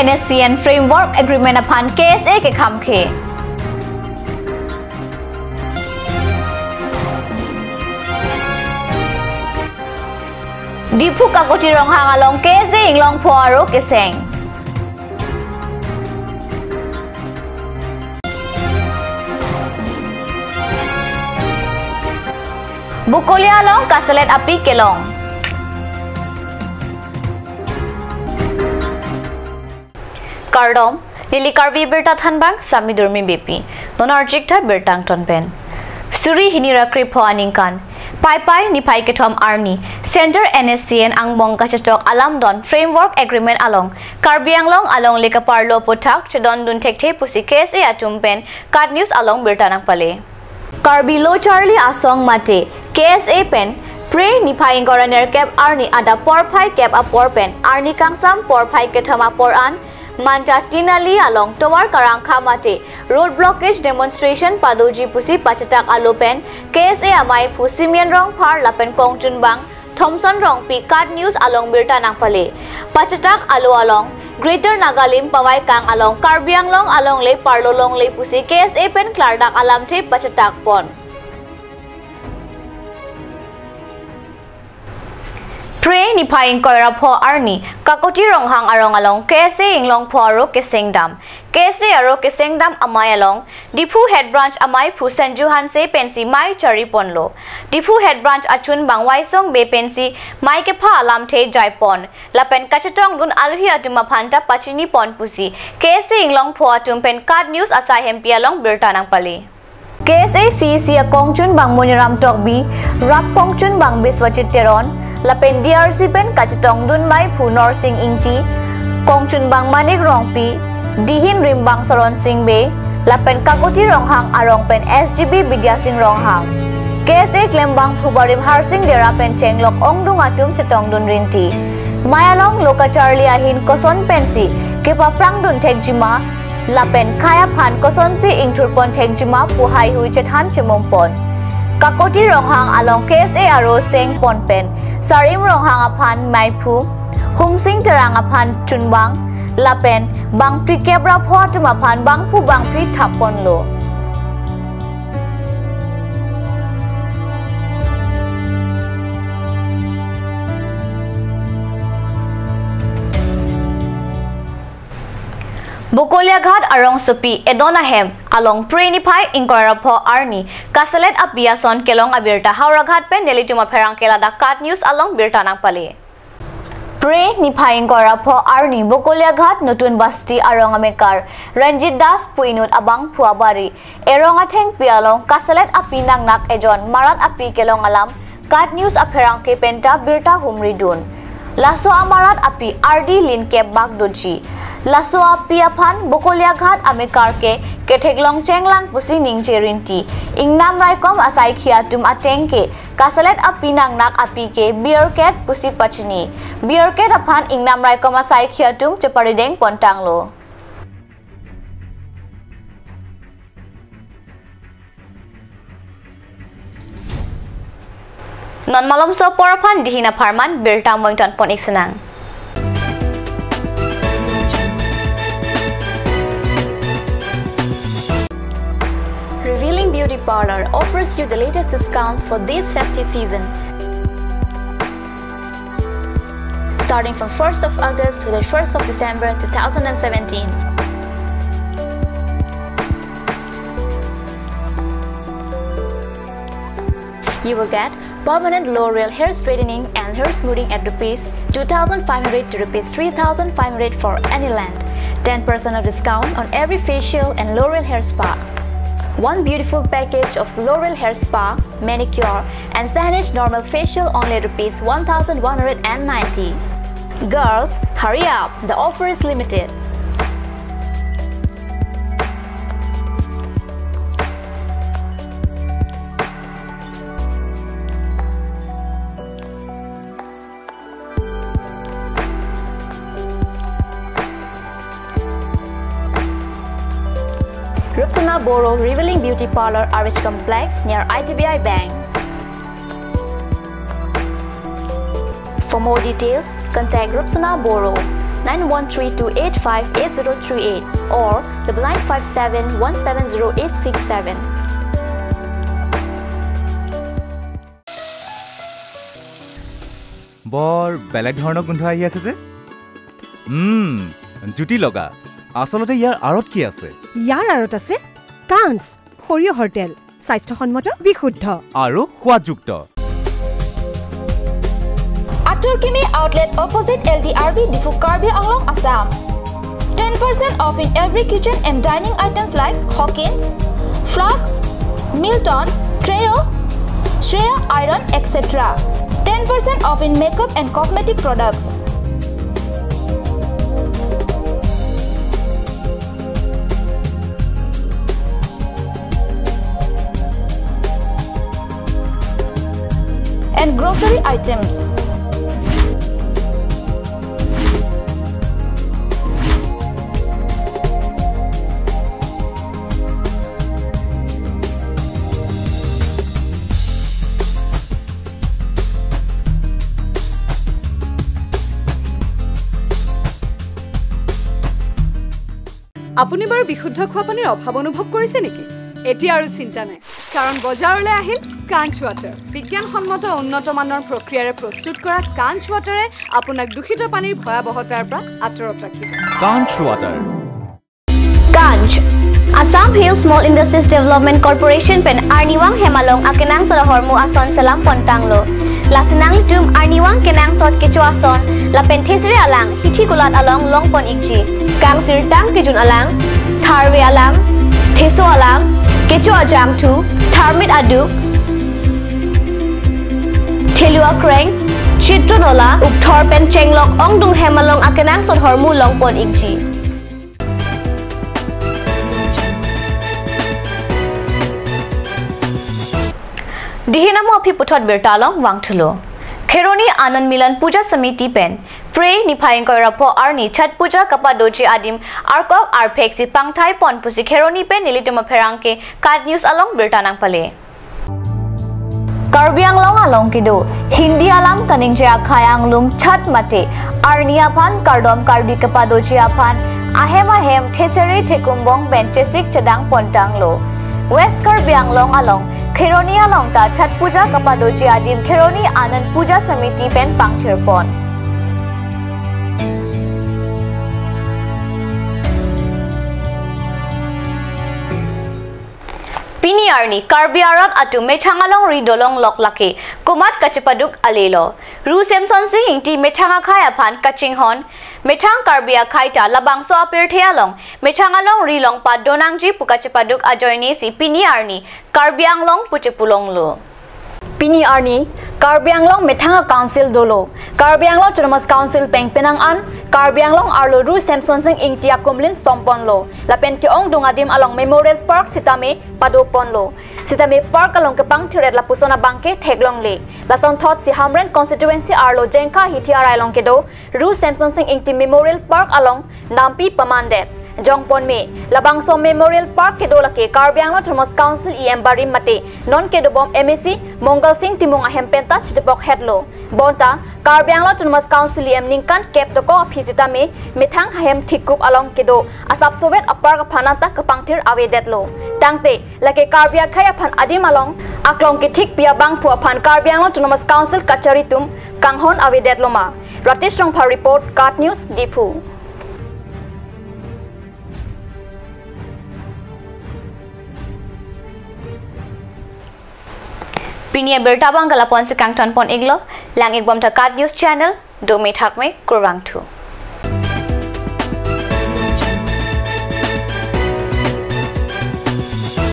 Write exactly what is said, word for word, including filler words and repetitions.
N S C N Framework Agreement aphan K S A kekhamkhe. Diphu Kakoti Ronghang along K S A Inglongpho aro keseng. Bokolia along kaselet api kelong. Kardom, neli Karbi Birta Thanbang, Sami Durmi Beypi. Non arjik tha birta angton pen. Suri hini ra krepho aningkan. Paipai niphai kethom arni, Center N S C N angbong kachechok alamdon Framework Agreement along, Karbi Anglong alongle kaparlo aphuthak chedondun thekthe pusi K S A atum pen KAT News along birta nangpale. Karbi Lo Charli Asong mate K S A pen Phre niphai ingkoi ra nerkep arni adap porphai kep apor pen arni kangsam porphai kethom apor an Manta Tinali along tovar karangkha mate road blockage demonstration padoji pusi pachetak alo pen K S A amaiphu Simeon Rongphar lapen kongchunbang Thomson Rongpi KAT News along birta nangpale. Pachetak alo along, Greater Nagalim pavaikang along Karbi Anglong alongle parlo longle pusi K S A pen klardak alamthe pachetak pon. Phre niphai ingkoi ra pho arni, Kakoti Ronghang arong along K S A Inglongpho aro keseng dam. K S A aro keseng dam amei along, Diphu Head Branch amaiphu Sanju Hanse pensi mei chari ponlo. Diphu Head Branch achunbang Waisong Bey pensi mei kepha alamthe jai pon. Lapen kachetongdun alohi atum aphan ta pachini pon pusi K S A Inglongpho atum pen KAT News asai hempi along birta nangpale. K S A C E C akongchunbang Moniram Tokbi, rap kongchunbang Biswajit Teron, lapen D R C pen kachetongdun meiphu Norsing Ingti, kongchunbang Manik Rongpi, dihin rimbang Soron Sing Bey, lapen Kakoti Ronghang arong pen S G B Bidya Sing Ronghang. K S A klembangphu barim Harsing Dera pen chenglok ongdung atum chetongdun rinti. Mei along lo kacharli ahin koson pensi kepaprangdun thekjima, lapen khei aphan kosonsi ingthurpon thekjima pu haihui chethan chemumpon. Kakoti Ronghang along K S A aro seng pon pen Sarim Ronghang aphan meiphu, Humsing Terang aphan chunbang, lapen bangphli kep ra pho atum aphan bangphu bangphli thap ponlo. Bokolia Ghat arongsopi Edon Ahem along Phre niphai ingkoi ra pho arni kaselet api ason kelong abirta Howraghat pen nelitum apherangke ladak KAT News along birta nangpale. Phre niphai ingkoi ra pho arni Bokolia Ghat Notun Basti arong amekar Ranjit Das pu inut abangphu abari erong athengpi along kaselet api nangnak ejon marat api kelong alam KAT News apherangke penta birta humridun. Laso amarat api ardi lin kep bak doji. Laso api aphan Bokolia Ghat amekar ke ketheklong chenglang pusi ningje rinti. Ingnam raikom asaikhi atum ateng ke kaselet api nangnak api ke beer keg pusi pachini. Beer keg aphan ingnam raikom asaikhi atum cheparideng pontanglo. Non malomso apor aphan dihin apharman birta moington pon ik senang. Revealing Beauty Parlor offers you the latest discounts for this festive season. Starting from first of August to the first of December two thousand and seventeen. You will get permanent L'Oreal hair straightening and hair smoothing at rupees two thousand five hundred to rupees three thousand five hundred for any length. Ten percent of discount on every facial and L'Oreal hair spa. One beautiful package of L'Oreal hair spa, manicure, and Sahnij normal facial only rupees one thousand one hundred and ninety. Girls, hurry up! The offer is limited. Rupsona Boro Revealing Beauty Parlor, R H Complex, near I D B I Bank. For more details, contact Rupsona Boro. nine one three two eight five eight zero three eight or double nine five seven one seven zero eight six seven. বৰ বেলেগ ধৰণৰ গোন্ধ আহি আছে যে। উম, জুতি লগা। আচলতে ইয়াৰ আঁৰত কি আছে? ইয়াৰ আঁৰত আছে কাঞ্চ, সৰিয়হৰ তেল, স্বাস্থ্যসন্মত, বিশুদ্ধ। আৰু সোৱাদযুক্ত। Atur Kimi Outlet, opposite L D R B, Diphu, Karbi Anglong, Assam. Ten percent off in every kitchen and dining items like Hawkins, flasks, Milton, Treo, Shreya iron, et cetera. Ten percent off in makeup and cosmetic products. And grocery items. আপুনি বাৰু বিশুদ্ধ খোৱা পানীৰ অভাৱ অনুভৱ কৰিছে নেকি? এতিয়া আৰু চিন্তা নাই, কাৰণ বজাৰলৈ আহিল কাঞ্চ ৱাটাৰ। বিজ্ঞানসন্মত উন্নত মানৰ প্ৰক্ৰিয়াৰে প্ৰস্তুত কৰা কাঞ্চ ৱাটাৰে আপোনাক দূষিত পানীৰ ভয়াৱহতাৰ পৰা আঁতৰত ৰাখিব। কাঞ্চ water. Kanch. Assam Hill Small Industries Development Corporation pen arnivang hem along akenangsot ahormu ason selam pontanglo. Lasi nanglitum arnivang kenangsot kecho ason lapen thesere alang hithi kulat along longpon ikji. Kangsirtang kejun alang, tharve alang, theso alang, kecho ajangthu, tharmit aduk, thelu akreng, chitron ola, ukthor pen chenglok ongdung hem along akenangsot ahormu longpon ikji. Dihinamo aphi puthot birta along vangthulo. Kheroni Anand Milan Puja Samiti pen Phre niphai ingkoi ra pho arni Chhat Puja kapadoji adim arkok arphek si pangthai pon pusi Kheroni pen nelitum apherangke KAT News along birta nangpale. Karbi Anglong along kedo Hindi alam kaningje akhai anglum Chhat mate arni aphan kardom karbi kapadoji aphan ahem ahem thesere thekumbong pen chesik chedang pontanglo. West Karbi Anglong along Kheroni along ta Chhat Puja kapadoji adim Kheroni Anand Puja Samiti pen pangthir pon. Pini arni Karbi arat atum methang along ri dolong lok lake komat kachepaduk alelo. Ru Semson Sing Ingti methang akhai aphan kachinghon, methang Karbi akhai ta labangso apirthe along methang along ri longpa donangji pu kachepaduk ajoine si pini arni Karbi Anglong pu chepulonglo. Pini arni Karbi Anglong methang a-council dolo. Karbi Anglong Autonomous Council peng penang an Karbi Anglong arlo Ru Semson Sing Ingti akumlin somponlo. Lapen ke-ongdung adim along Memorial Park sitame padoponlo. Sitame park along kepangthiret lapuson abangke theklongle. Lasonthot si Hamren constituency arlo Jengkha hithi arai along kedo Ru Semson Sing Ingti Memorial Park along nampi pamandet. Jongpon me, labangso Memorial Park kedo lake Karbi Anglong Autonomous Council E M barim mate non kedobom M A C Mongal Sing Timung ahem penta chitepok hetlo. Bonta Karbi Anglong Autonomous Council E M ningkan kep dokok aphi sitame methang ahem thikup along kedo asapsovet a-park aphan anta kepangthir avedetlo. Tangte lake Karbi akhai aphan adim along aklong kethikpi abangphu aphan Karbi Anglong Autonomous Council kachari atum kanghon avedetlo ma. Ratesh Rongphar report, KAT News, Diphu. Pini abirta abang kalaponsi kangtonpon iklo, lang ikbom ta KAT News channel, dome thakme, kurvangthu.